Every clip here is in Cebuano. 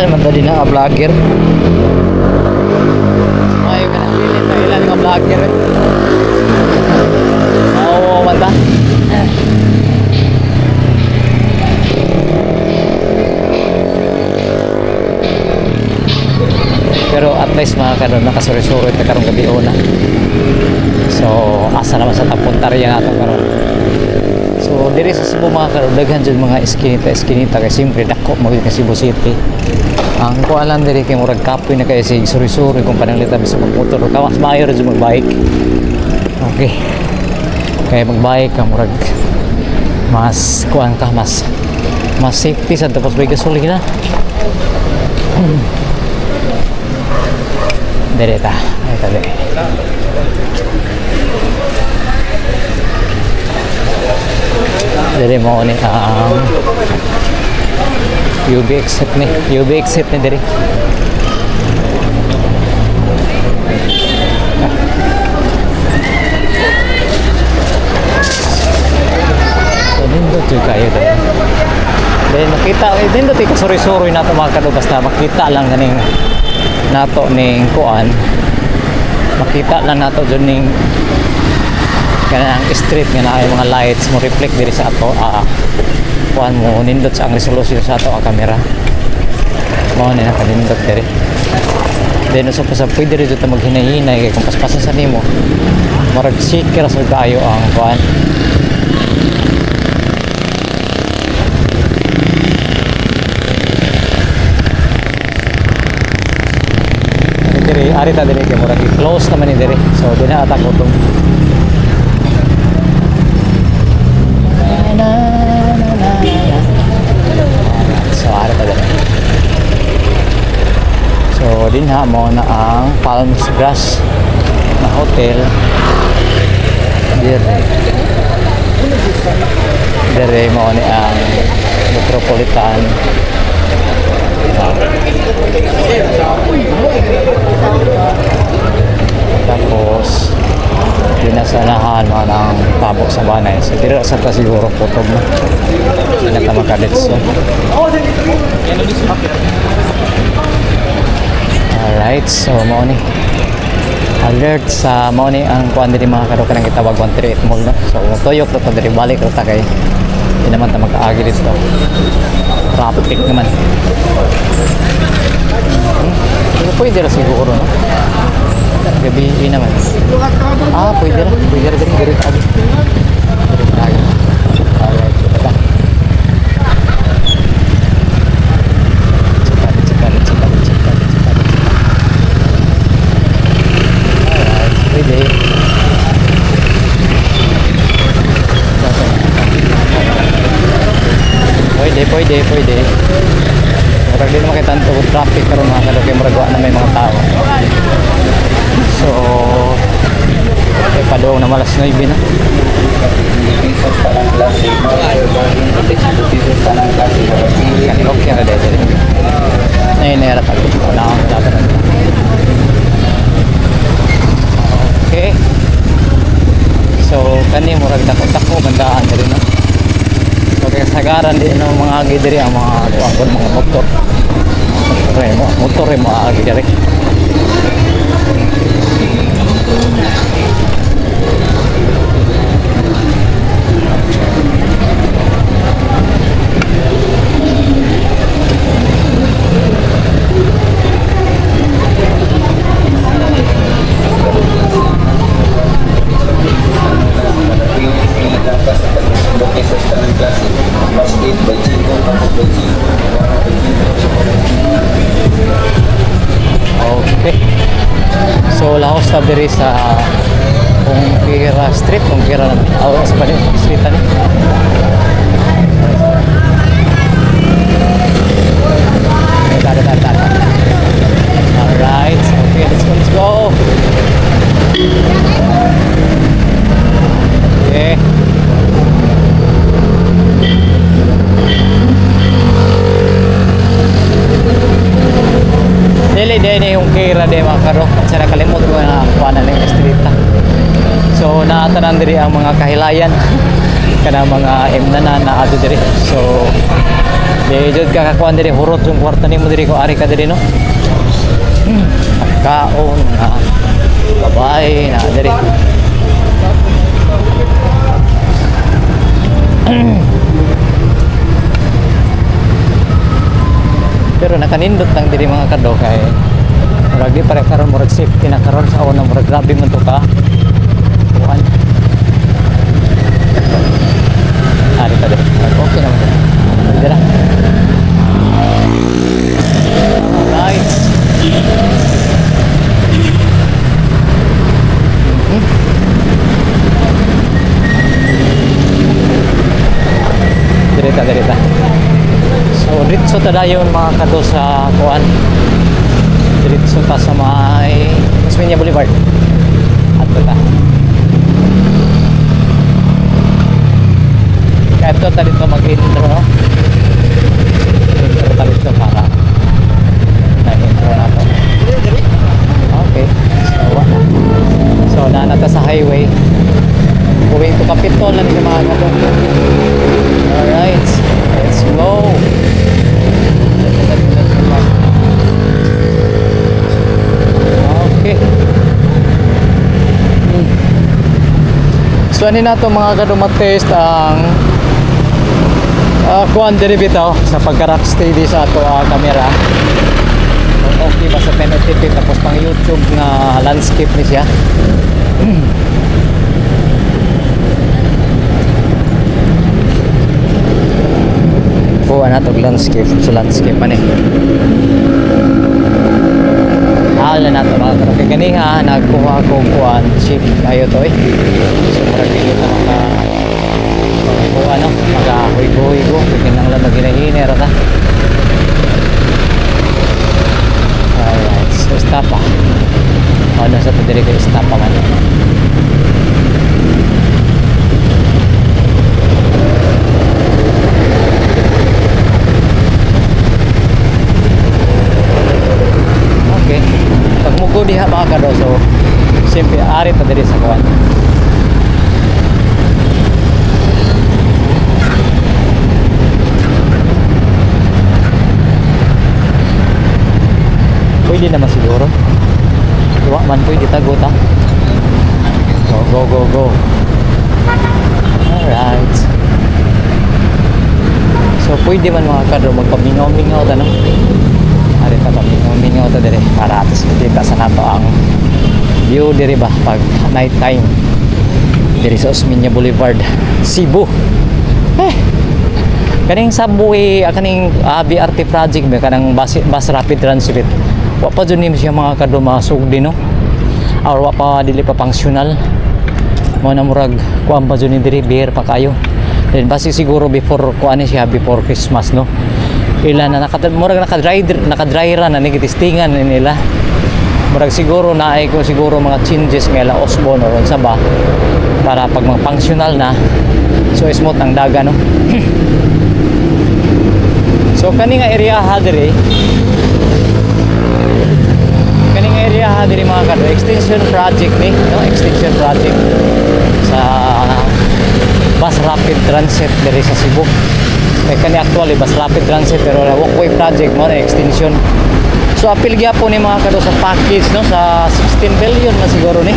Daghan man ta din nga vlogger. Ay, kanang dili ta ilan nga vlogger. Oo, man ta. Pero at least, mga karon, nakasuri-suri ta karong gabi una. So, asa naman sa tapuntarya nato karon. So, diri sa Cebu, mga karon, daghan jud mga eskinita eskinita kay siyempre dako mo gyud Cebu City. Ang kuan lang diri kay murag kapoy na kay sig suri-suri kung pananglita bisa magmotor ka, mas maayo ra jud magbike. Okay. Kaya magbike ka, murag mas kuan ka, mas mas safety sa tapos may gasolina. Dere ta. Ay ta dere. Dere mo ni ang UB exit ni. UB exit ni dere. So nindot jud kayo dere. Then makita eh nindot kay kasuri-suroy nato, mga kado, basta makita lang kaning nato ning kuan, makita lang nato jud ning kanang street nga naay mga lights mo reflect diri sa ato kuan, mo nindot sa ang resolution sa ato ang kamera, mao ni nakanindot diri. Then usab pa sa pwede rin dito maghinay-hinay kay kung paspasan sa nimo, murag shaker sa kaayo ang kuan. Diri ari ta diri kay murag i-close naman ni diri, so di na ata gutom. Na, na, na, na, na. Alright, so ari ta diri. So dinha mo na ang Palms Grass na hotel dire. Dire mo ni ang Metropolitan. Tapos di na sa unahan mga ng tabok sa banay. So diri sa ta siguro putob na. Di na ta makadetso. Alright, so mao ni alert sa mao ni ang kuan diri, mga karo, kanang gitawag 138 Mall, no. So tuyok ra ta diri, balik ra ta kay di naman ta makaagi dito. Traffic naman. Pero pwede ra siguro, no? Gabi naman. Ah, pwede ra. Pwede ra diri, diri ta. Diri tayo. Alright, so ta. Tsaka, tsaka, tsaka, tsaka, tsaka, tsaka. Alright, pwede. Pwede, pwede, pwede. Murag di naman kay tanto traffic karon, mga kalo, kay murag wa na may mga tao. So, eh, padung na alas 9 na. Pesos pa ng klase. 25 pesos pa ng klase. Kani okay ra dito. Ay, nahirap ako. Wala akong laban. Okay. So, kani murag dako-dako bandaan diri, no. So, kay kasagaran di na mga agi diri ang mga kuan kon mga motor. Motor mo agi diri. Pesos pa ng klase. Basket, 25, tapos 25, Okay. So, lahos ta diri sa Kungkira Street, Kungkira na. Oh, sa pa street ani. Tara, tara, tara. Alright. Okay, let's go, let's go. Okay. Dili din yung kira di, mga karo. At sa nakalimot ko na kuha na ng street. So naatanan diri ang mga kahilayan kana mga imnanan na ato diri. So Di jud ka kakuan diri, hurot yung kwarta nimo diri kung ari ka diri, no. Kaon, mga babae na diri. Pero nakanindot lang diri, mga kado, kay murag di pare karon, murag safety na karon. Sa una, murag grabe man to ka kuan. Ari ka diri. Murag okay naman diri. Dira. Alright. Direta, direta. So, diretso ta dayon, mga kado, sa kuan. Diretso ta sa may Osmeña Boulevard. Adto ta. Kaya ito ta dito mag-intro, no? Intro ta dito para na-intro na to. Okay. So, wala. So, naa ta sa highway. Going to Capitol na ni mga kado. Alright. Let's go. Okay. So ano na to, mga kado, matest ang kuan diri bitaw sa pagka rock steady sa ato camera. Kung okay ba sa 1080p, tapos pang YouTube nga landscape ni siya. Kuha na to landscape sa landscape man eh. Hal na nato, mga kado, kay ganiha nagkuha ko kuan, cheap ayo to eh. So murag dili ta maka kuha, no, maka huygo-huygo, kinahanglan maghinay-hinay ra ta. Alright, so stop ah. Ano sa to diri kay stop pa man. Okay. Pag mugo diha, mga kado, so siyempre ari pa diri sa kuan. Pwede naman siguro. Wa man pwede, tago ta. Go, go, go, go. Alright. So pwede man, mga kado, magpamingaw-mingaw ta, no? Ari ta, pamingaw-mingaw ta dire para atos makita sa nato ang view diri ba pag night time diri sa Osmeña Boulevard, Cebu. Eh, kaning subway, kaning BRT project ba, kanang bus rapid transit, wa pa jud ni siya, mga kado, masugdi, no, or wa pa, dili pa functional. Mo na murag kuan pa jud ni diri, beer pa kayo. Then basi siguro before kuan ni siya, before Christmas, no, ila na naka murag naka dry run na ni, gitistingan ni nila. Murag siguro naay ko siguro mga changes nga ila Osborne or unsa ba para pag mga functional na, so smooth ang daga, no. So kani nga area ha diri, kani nga area ha diri, mga kado, extension project ni, no, extension project sa bus rapid transit diri sa Cebu. Kay kani actually bus rapid transit pero walkway project mo na extension. So apil gyapon ni, mga kado, sa package, no, sa 16 billion na siguro ni.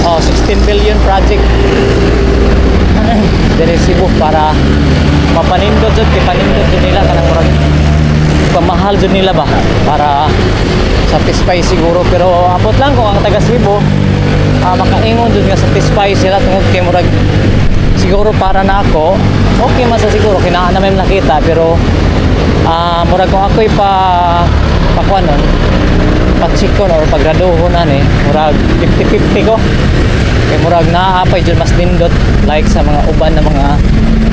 Oh, 16 billion project diri Cebu para mapanindot jud, kay panindot jud nila, kanang murag pamahal jud nila ba para satisfy siguro. Pero abot lang kung ang taga Cebu makaingon jud nga satisfy sila tungod kay murag siguro para na ako okay man sa siguro kinaan naman nakita. Pero murag kung ako'y pa pakuan nun, pa-check or pagraduhon ani, murag 50-50 ko kay murag naapay jud mas nindot like sa mga uban na mga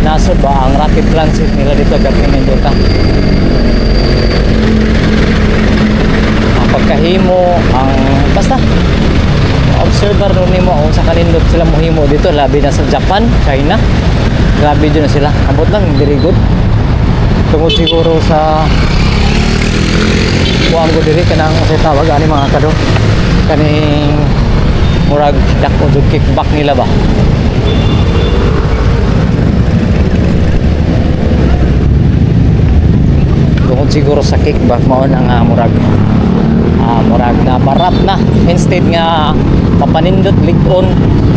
nasod ba. Ang rapid transit nila dito grabe nindot ah. Ang pagkahimo, ang basta observer ro nimo kung sa kanindot sila mohimo dito, labi na sa Japan, China, grabe jud na sila. Ambot lang very good tungod siguro sa kuang ko diri, kanang unsay tawag ani, mga kado, kaning murag dako jud kickback nila ba. siguro sa kickback, mao na nga murag na barat na instead nga mapanindot lig-on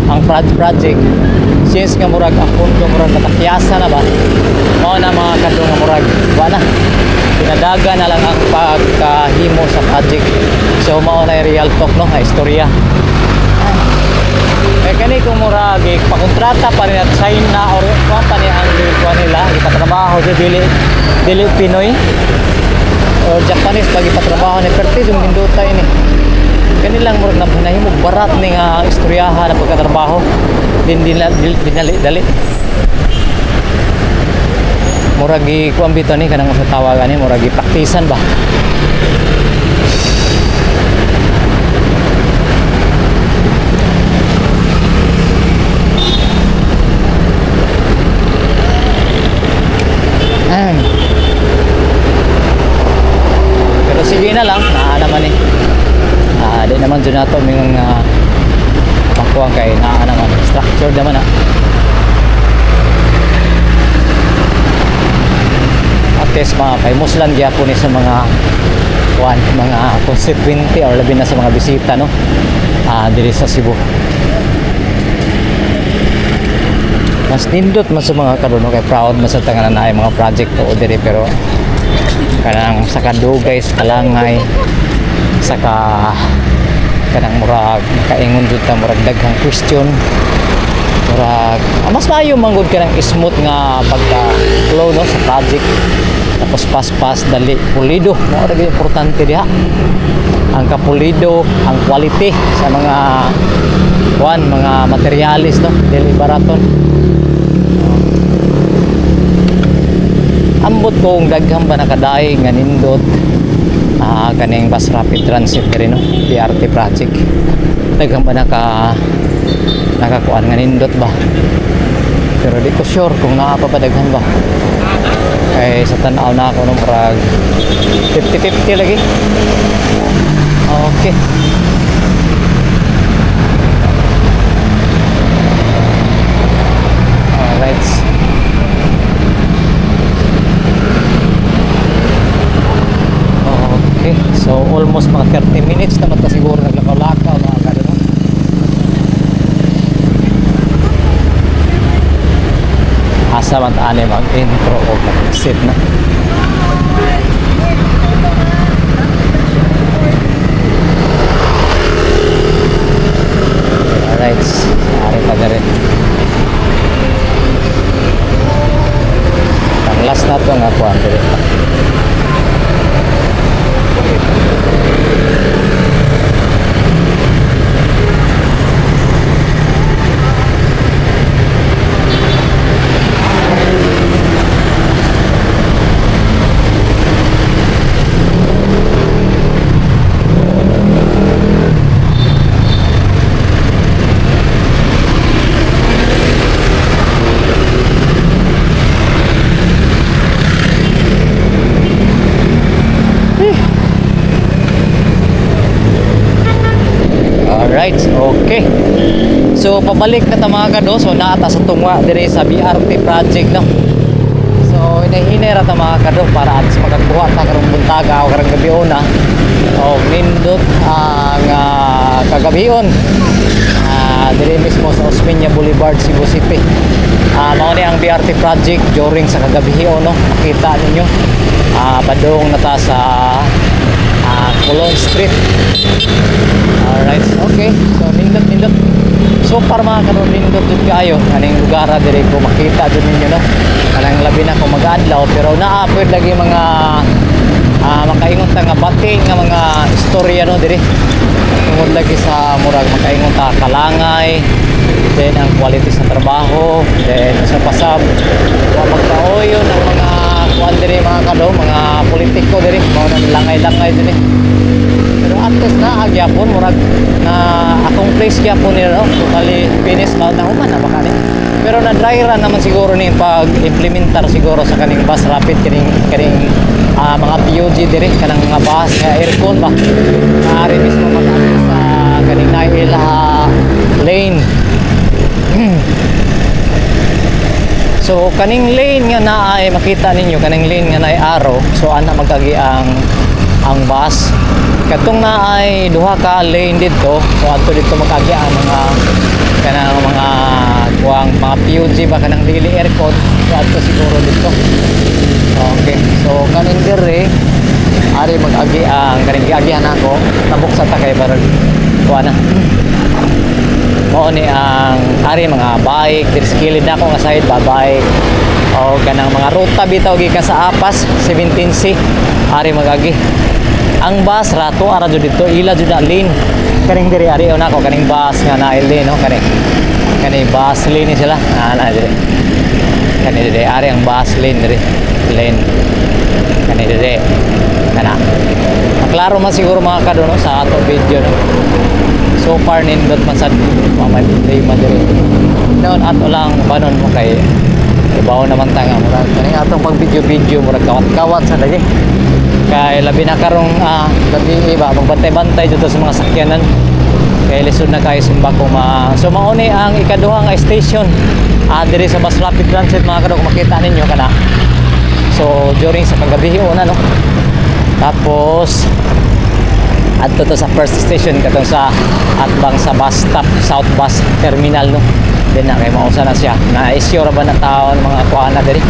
ang project, since nga murag ang pondo murag natakyasa na ba, mao na, mga kado, nga murag wa na, pinadaga na lang ang pagkahimo sa project. So mao na yung real talk, no, nga istorya. Kaya kani kung murag pakontrata pa rin at China or kuan pa ni ang kuan nila ipatrabaho di dili dili Pinoy or Japanese pag ipatrabaho ni perti yung nindota ini. Kani lang murag na nahimo barat ni nga istoryahan na pagkatrabaho din din dinali dali murag gi kuan bitaw ni kanang sa tawagan ni murag gi praktisan ba. Ayan. Pero sige na lang, naa naman eh. Di naman dyan nato mingon nga makuha kay naa naman structure naman ah. At least mga kay muslan gyapon ni sa mga kuan, mga constituente or labi na sa mga bisita, no, diri sa Cebu. Mas nindot man sa mga karon, no, kay proud man sa tanganan na ay mga project to diri, pero kanang sa kadugay, sa kalangay, sa ka kanang murag makaingon jud ta murag daghang question, murag mas maayo manggod kanang smooth nga pagka flow, no, sa project, tapos paspas dali, pulido. Mao ra gyud importante diha, ang kapulido, ang quality sa mga kuan, mga materialis, no, dili baraton. Ambot kung daghan ba nakadaig nga nindot kaning bus rapid transit diri, no, BRT project, daghan ba nakakuan nga nindot ba, pero di ko sure kung naa pa ba daghan ba, kay sa tan-aw na ako, no, murag 50-50 lagi. Okay. Alright. Okay, so almost mga 30 minutes naman ta siguro naglakaw-lakaw, mga kado, no? Asa man ta ani mag-intro o mag-exit na? Alright, ari pa na rin. Ang last na to nga kuan diri pa. Alright, okay. So pabalik na ta, mga kado. So naa ta sa tungwa dire sa BRT project, no. So hinahinay ra ta, mga kado, para at least makakuha ta karong buntaga o karong gabiona. O nindot ang kagabion. Dire mismo sa Osmeña Boulevard, Cebu City. Mao ni ang BRT project during sa kagabion, no. Makita ninyo. Padung na ta sa Colon Street. Alright, okay. So nindot nindot. So para mga karon, nindot jud kaayo kaning lugar diri ko makita jud ninyo, no. Kanang labi na kung mag-adlaw, pero naa pud lagi mga makaingon ta nga bati nga mga istorya, no, diri. Tungod lagi sa murag makaingon ta kalangay, then ang quality sa trabaho, then sa pasab wa magkaoyon ang mga kuan diri, mga kado, mga politiko diri, mao na langay-langay diri. Pero at least na agyapon murag na accomplish gyapon nila, no? Totally finish ba na, human na baka ni. Pero na dry run naman siguro ni pag implementar siguro sa kaning bus rapid, kaning kaning mga PUG diri, kanang mga bus nga aircon ba. Maaari mismo mag sa kaning naila lane. So So kaning lane nga naay makita ninyo, kaning lane nga naay arrow, so ana magkagi ang bus. Katong naay duha ka lane dito, so adto dito magkagi ang mga kanang mga kuang mga PUG ba, kanang dili aircon, so adto siguro dito. Okay, so kaning dire ari mag-agi ang kaning giagihan ako, tabok sa ta kay barag kuan na. Mao ni ang ari mga bike diri sa kilid nako nga side ba, bike o kanang mga ruta bitaw gikan sa Apas 17C, ari magagi ang bus rato ara jud dito, ila jud na lane kaning diri, ari na ako kaning bus nga na lane, no, kani kani bus lane ni sila na diri, kani diri ari ang bus lane diri, lane kani diri kana. Maklaro man siguro, mga kadono, sa ato video, no? So far nindot man sad, wa may problema diri noon. Ato lang banon mo kay ibaw naman ta nga murag kaning atong pag video video murag kawat-kawat sa lagi kay labi na karong gabi iba, magbantay-bantay dito sa mga sakyanan kay lisod na kayo simba ko ma. So mao ni ang ikaduha nga station diri sa Bus Rapid Transit, mga kado, kung makita ninyo kana. So during sa kagabi una, no, tapos adto to sa first station katong sa atbang sa bus stop, South Bus Terminal, no. Then na kay mausa na siya na issue ra ba na taon mga kuan na diri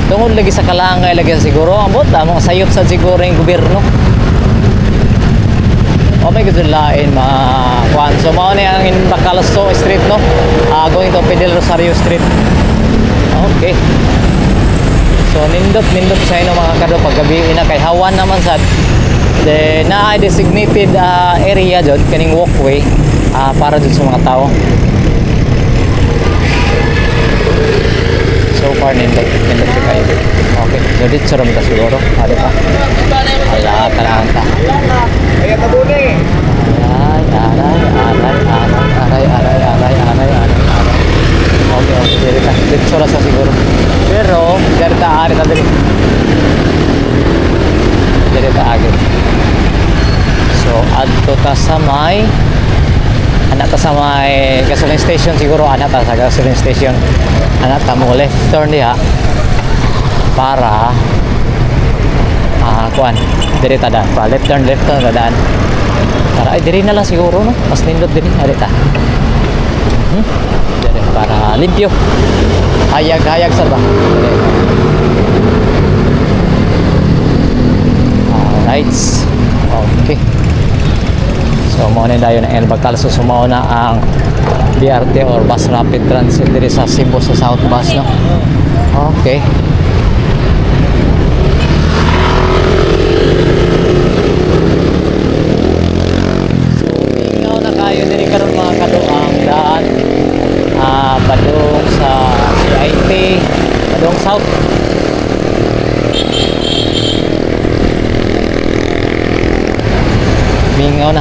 tungod lagi sa kalangay lagi siguro, ambot mga sayop sa siguro yung gobyerno o may gusto lain mga kuan. So mao ni ang Bacalso Street, no, going to Fidel Rosario Street. Okay. So nindot nindot sa inyo, mga kado, paggabi na kay hawan naman sad. Then na designated area jud kaning walkway para jud sa mga tao. So far nindot nindot jud kayo. Okay, so dito ra man ta siguro. Ari pa. Ala, kailangan ta. Kaya tabuni. Aray, aray, aray, aray, aray, aray, aray, aray, aray, aray. Okay, diri ta. Dito ra sa siguro. Pero, diri ta, ari ta diri. Diri ta agi. So, adto ta sa may anak ta sa may gasoline station siguro, anak ta sa gasoline station. Anak ta mo left turn diha para kuan diri ta daan pa left turn ta daan para ay diri na lang siguro, no, mas nindot diri, ari ta. Diri para limpyo, hayag-hayag sa ba diri. Alright, okay. So mao na dayon ang El Bacalso. So mao na ang BRT or Bus Rapid Transit diri sa Cebu sa South Bus, no. Okay. So mingaw na kayo diri karon, mga kaduang daan padung sa CIT, padung South. Mingaw na.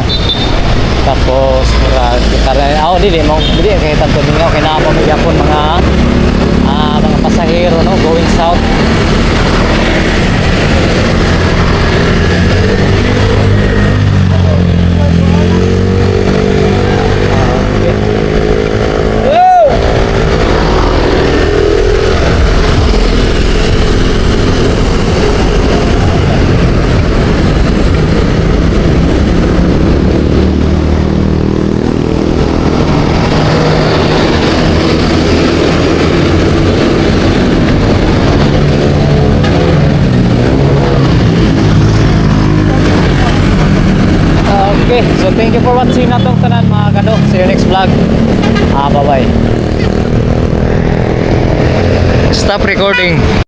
Tapos murag kita rin, oh, dili mo dili kay tanto mingaw kay naa pa gyapon mga pasahero, no, going south. Okay. Okay, so thank you for watching natong tanan, mga kado. See you next vlog. Bye-bye. Stop recording.